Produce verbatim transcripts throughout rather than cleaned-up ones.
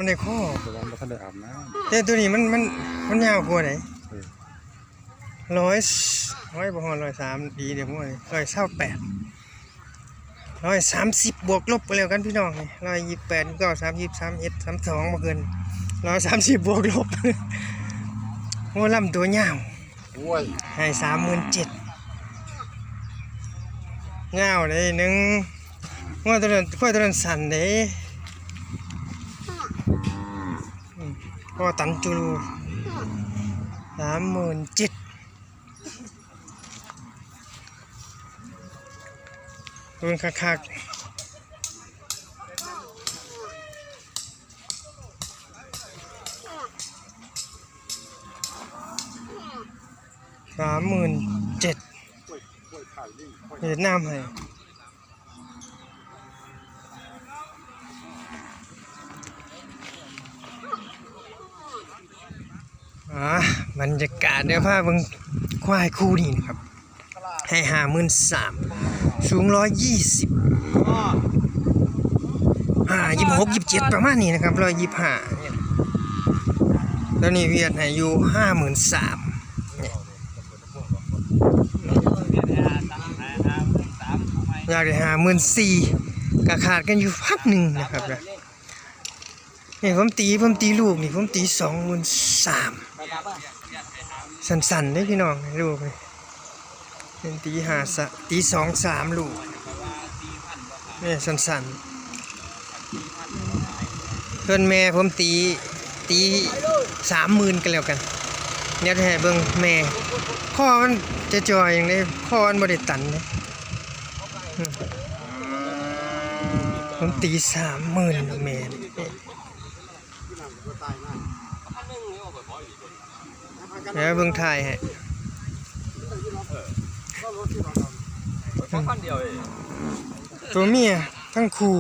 มันในข้อ แต่ว่าบ่ทันได้อาบน้ำ แต่ตัวนี้มัน มัน มันยาวกว่าไหน เออ ร้อย ร้อยบ่ฮอดร้อยสาม ดีเดี๋ยวพวกนี้ ร้อยซาวแปด ร้อยสามสิบ บวกลบไปแล้วกันพี่น้อง นี่ ร้อยยี่สิบแปด เก้า สาม ยี่สิบ สาม เอ็ด สาม สอง บ่เกิน ร้อยสามสิบ บวกลบ โอ้ ลำตัวยาว โอ้ย ให้ สามหมื่นเจ็ด ยาวเลยหนึ่ง งัวตัวนั้น ควายตัวนั้นสั้นเด้ อืม ก็ตันจูรู สามหมื่นเจ็ด เบิ่งคักๆ สามหมื่นเจ็ด เวียดนามให้ อ่า บรรยากาศเดี๋ยวพาเบิ่งควายคู่นี้นะครับ ให้ ห้าหมื่นสาม สูง ร้อยยี่สิบ อ่า ยี่สิบหก ยี่สิบเจ็ด ประมาณนี้นะครับ ร้อยยี่สิบห้า เนี่ย ตอนนี้เวียดให้อยู่ ห้าหมื่นสาม เนี่ย อยากได้ ห้าหมื่นสี่ ก็ขาดกันอยู่พันหนึ่งนะครับนะ นี่ผมตี ผมตีลูกนี่ ผมตี สองหมื่นสาม สั้นๆเด้พี่น้อง ลูกนี่ เป็นตีห้าสะ ตี สองสาม ลูก นี่สั้นๆ เพื่อนแม่ผมตี ตี สามหมื่น กันแล้วกัน เดี๋ยวให้เบิ่งแม่ ข้อมันจะจ่อยอย่างนี้ ข้อมันบ่ได้ตันเลย อืม ผมตี สามหมื่น แม่ แล้วเบิ่งถ่ายให้ ตัวเมียทั้งคู่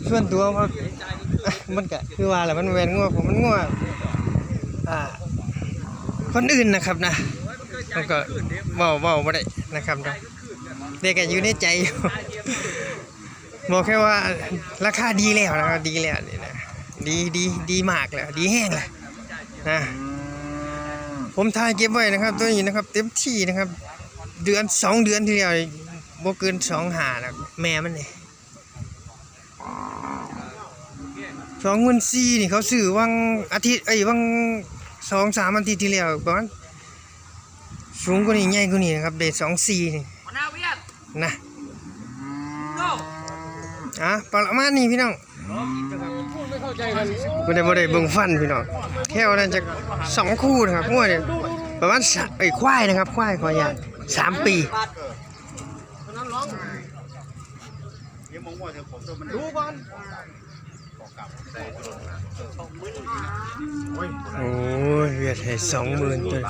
ส่วนตัวมัน มันก็คือว่าแหละ มันแม่นงัวผม มันงัว อ่า คนอื่นนะครับนะ มันก็เว้า เว้าบ่ได้นะครับนะ แต่ก็อยู่ในใจอยู่ บอกแค่ว่าราคาดีแล้วนะครับ ดีแล้วนี่นะ ดี ดี ดีมากแล้ว ดีแฮงแล้วนะ ผมถ่ายเก็บไว้นะครับ ตัวนี้นะครับ เต็มที่นะครับ เดือน สองเดือนที่แล้ว บ่เกิน สองห้า นะ แม่มันนี่ สองหมื่นสี่ นี่เขาซื้อวังอาทิตย์ เอ้ย วัง สองสาม อาทิตย์ที่แล้ว ประมาณ สูงกว่านี้ ใหญ่กว่านี้นะครับ ได้ สองสี่ นี่ หัวหน้าเวียด นะ โน่ อ่ะ ประมาณนี้พี่น้อง บ่ได้ บ่ได้เบิ่งฟันพี่น้อง แค่ว่าน่าจะสองคู่นะครับ งวดเนี่ยประมาณสาม เอ้ย ควายนะครับ ควาย ขออนุญาต สามปี ดูก่อน โอ้ย เวียดให้ สองหมื่น ตัว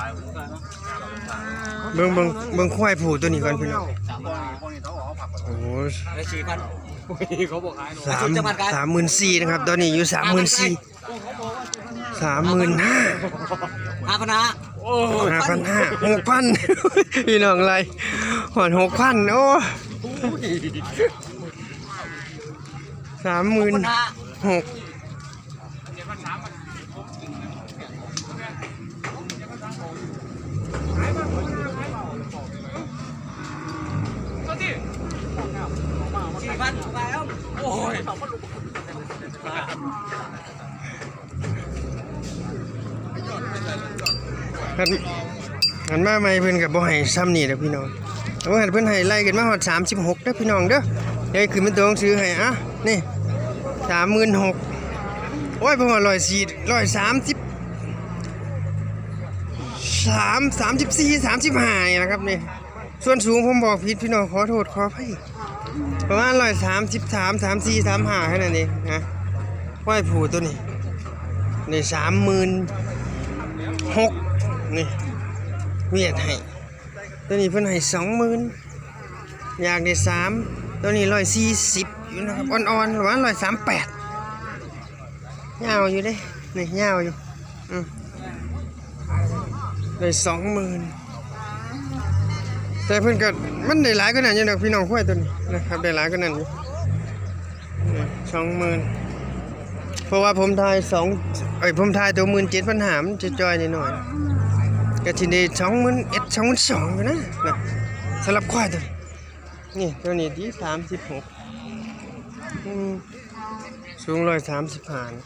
เบิ่ง เบิ่ง เบิ่งควายผู้ตัวนี้ก่อนพี่น้อง โอ้ย ได้สี่พัน เขาบอกขาย สาม สามหมื่นสี่ นะครับ ตอนนี้อยู่ สามหมื่นสี่ สามหมื่นห้า ห้าพันห้า โอ้ย ห้าพันห้า หกพัน พี่น้อง อะไร หอด หกพัน โอ้ย สามหมื่นหก สี่พัน โอ้ย คัน คันมาใหม่เพิ่นก็บ่ให้ส่ำนี่เด้อพี่น้อง แต่ว่าเพิ่นให้ไล่ขึ้นมาฮอด สามสิบหก เด้อพี่น้องเด้อ เดี๋ยวขึ้นเป็นตัวหนังสือให้ อ่ะ นี่ สามหมื่นหก โอ้ย ผมว่า ร้อยสี่ ร้อยสามสิบสาม สามสิบสี่ สามสิบห้า นี่นะครับ นี่ ส่วนสูงผมบอกผิดพี่น้อง ขอโทษขออภัย ประมาณ ร้อยสามสิบสาม สามสี่ สามห้า แค่นั้นเองนะ ควายผู้ตัวนี้ นี่ สามหมื่นหก นี่ เวียดให้ ตัวนี้เพิ่นให้ สองหมื่น อยากได้ สาม ตัวนี้ ร้อยสี่สิบ อยู่นะครับ อ่อนๆ ประมาณ ร้อยสามแปด ยาวอยู่เด้ นี่ ยาวอยู่ อืม ได้ สองหมื่น แต่เพิ่นก็มันได้หลายกว่านั้นอยู่ดอกพี่น้อง ควายตัวนี้นะครับ ได้หลายกว่านั้นอยู่ สองหมื่น เพราะว่าผมทายสอง เอ้ย ผมทายตัวหมื่นเจ็ดพันห้า มันจะจ่อยนิดหน่อย ก็สิได้สองหมื่นเอ็ด สองหมื่นสองอยู่นะ นะ สำหรับควายตัวนี้ นี่ตัวนี้ดี สามสิบหก อืม สูง ร้อยสามสิบห้า นี่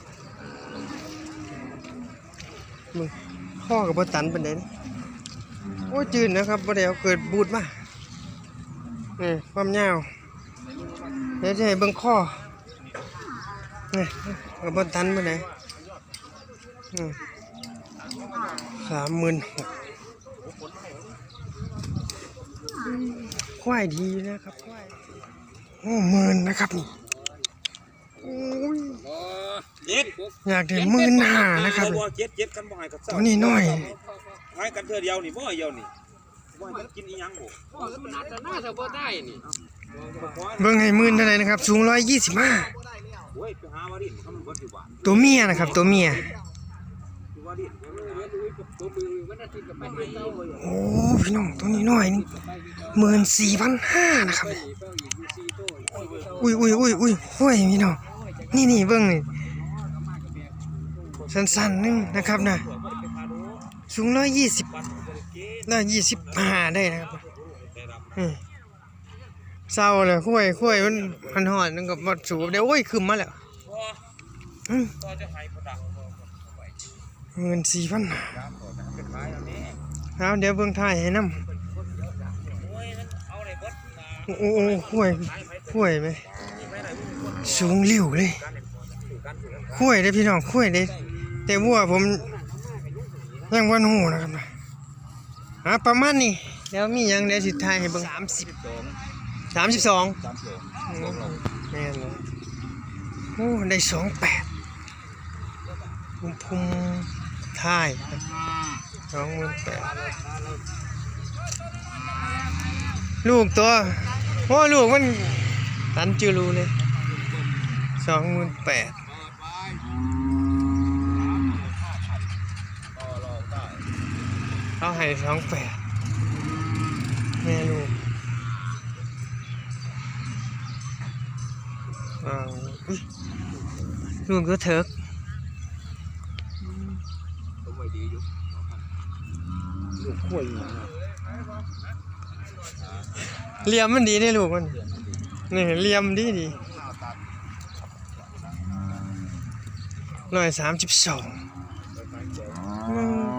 มึง ข้อก็บ่ตันปานใดนะ โอ้ย จืดนะครับ บ่ได้เอาเกิดบูทมา นี่ ความยาว เดี๋ยวจะให้เบิ่งข้อ นี่ ก็บ่ตันปานใด อืม สามหมื่นหก ควายดีนะครับ ควาย โอ้ หมื่นนะครับนี่ โอ้ย เจ็ด อยากได้ หมื่นห้า นะครับ เจ็ดเจ็ดกันบ่ให้กับ ตัวนี้น้อย ให้กันเทื่อเดียวนี่บ่เดียวนี่บ่ให้กันกินอีหยังบ่ น่าจะน่าจะบ่ได้นี่ เบิ่งให้หมื่นเท่าไหร่นะครับ สูง ร้อยยี่สิบห้า โอ้ยไปหาว่าดินเขามันบ่อยู่บ้าน ตัวเมียนะครับ ตัวเมีย อยู่ว่าดิน ตัวมือมันน่าจะไปให้ โอ้ พี่น้อง ตัวนี้น้อยนี่ หมื่นสี่พันห้า นะครับ อุ้ยอุ้ยอุ้ยอุ้ยห้วยพี่น้อง นี่นี่เบิ่งนี่ สั้นๆ นึงนะครับนะ สูง ร้อยยี่สิบ ร้อยยี่สิบห้า ได้นะครับ อืม เศร้าเลย ห้วยห้วยมัน มันหอนมันก็บ่สูบได้ โอ้ย ขึ้นมาแล้ว อืม ก็จะให้พอดัง หมื่นสี่พัน เป็นขายเอาแน่ เอาเดี๋ยวเบิ่งท้ายให้นำ โอ้ยมันเอาได้เบิดนะ โอ้โอ้โอ้ห้วยห้วยไหม สูงหลิ้วเลย ห้วยเด้อพี่น้อง ห้วยเด้อ แต่วัวผมยังบ่ฮู้นะครับนะ อ่ะ ประมาณนี้ แล้วมีหยังเดี๋ยวสิถ่ายให้เบิ่ง สามสิบ สามสิบสอง สามสอง อืมแม่นเลย โอ้ ได้ สองแปด ภูมิภูมิท้าย สองหมื่นแปด ลูกตัว โอ้ ลูกมัน ตันจูรูเลย สองหมื่นแปด เขาให้ สองแปด แม่ลูก อ่า อุ๊ย ลูกก็เถิก ตัวไว้ดีอยู่ ลูกห้วยนี่นะ เหลี่ยมมันดีในลูกมัน นี่เหลี่ยมดีดี ร้อยสามสิบสอง อืม